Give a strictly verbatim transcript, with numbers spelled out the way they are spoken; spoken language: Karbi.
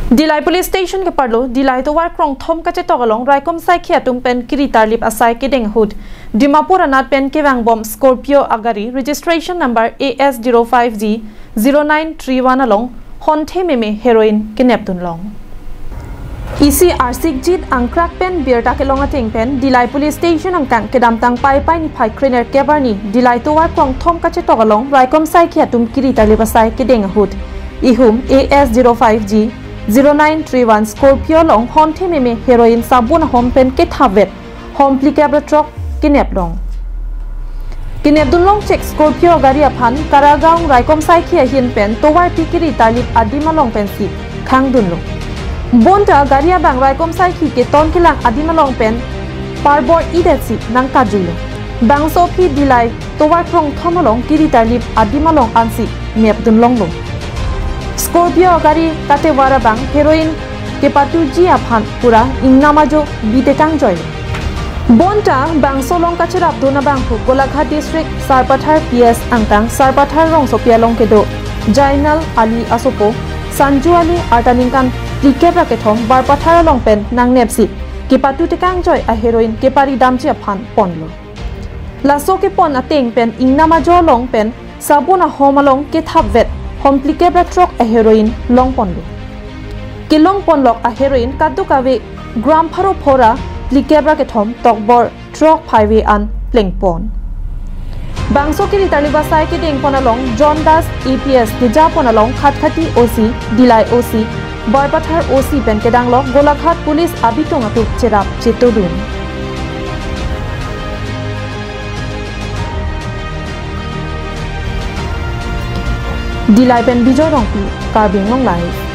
Dillai Police Station keparlo Dillai tovar krongthom kachetok along raikom saikhi atum pen kiri tarlip asai kedeng ahut Dimapur anat pen kevangbom Scorpio agari registration number A S zero five G zero nine three one along honthe meme heroin kenepdun long. Isi arsikjit angkrak pen birta kelong ateng pen Dillai Police Station angkang kedamtang Paipai niphai krenerkep arni Dillai tovar krongthom kachetok along raikom saikhi atum kiri tarlip asai kedeng ahut ihum A S zero five G zero nine three one Scorpio along honthe meme heroin sabun ahom pen kethapvet hom phlikep ra throk kenep long. Kenepdun long chek Scorpio gari aphan Karagaon raikom saikhi ahin pen tovar pi kiri tarlip adim along pensi khangdunlo. Bonta gari abang raikom saikhi keton kelang adim along pen parbor-idetsi nangkarjuilo. Bangso aphi Dillai tovar krongthom along kiri tarlip adim along ansi nepdun longlo. Scorpio gari katevar abang heroin kepatuji aphan pura ingnam ajo bitekang joi. Bonta bangso along kacherapdun abangphu Golaghat District Sarpathar P S angkang Sarpathar rongsopi along kedo Jainal Ali asopo Sanju Ali arta ningkan phlikep ra kethom Barpathar along pen nangnepsi kepatutekang joi a heroin keparidamji aphan ponlo. Laso kepon ateng pen ingnam ajo along pen sabun ahom along kethapvet hom phlikep ra throk a heroin longponlo. Kelongponlok a heroin kadokave gram pharo phora phlikep ra kethom tokbor throk phaive an plengpon. Bangso kiri tarlip asai kedengpon along John Das A P S kejapon along Khatkhati O C, Dillai O C, Barpathar O C pen kedanglok Golaghat Police abitung atum cherap chetodun. Dillai pen Bijoy Rongpi, Karbi Anglong Live.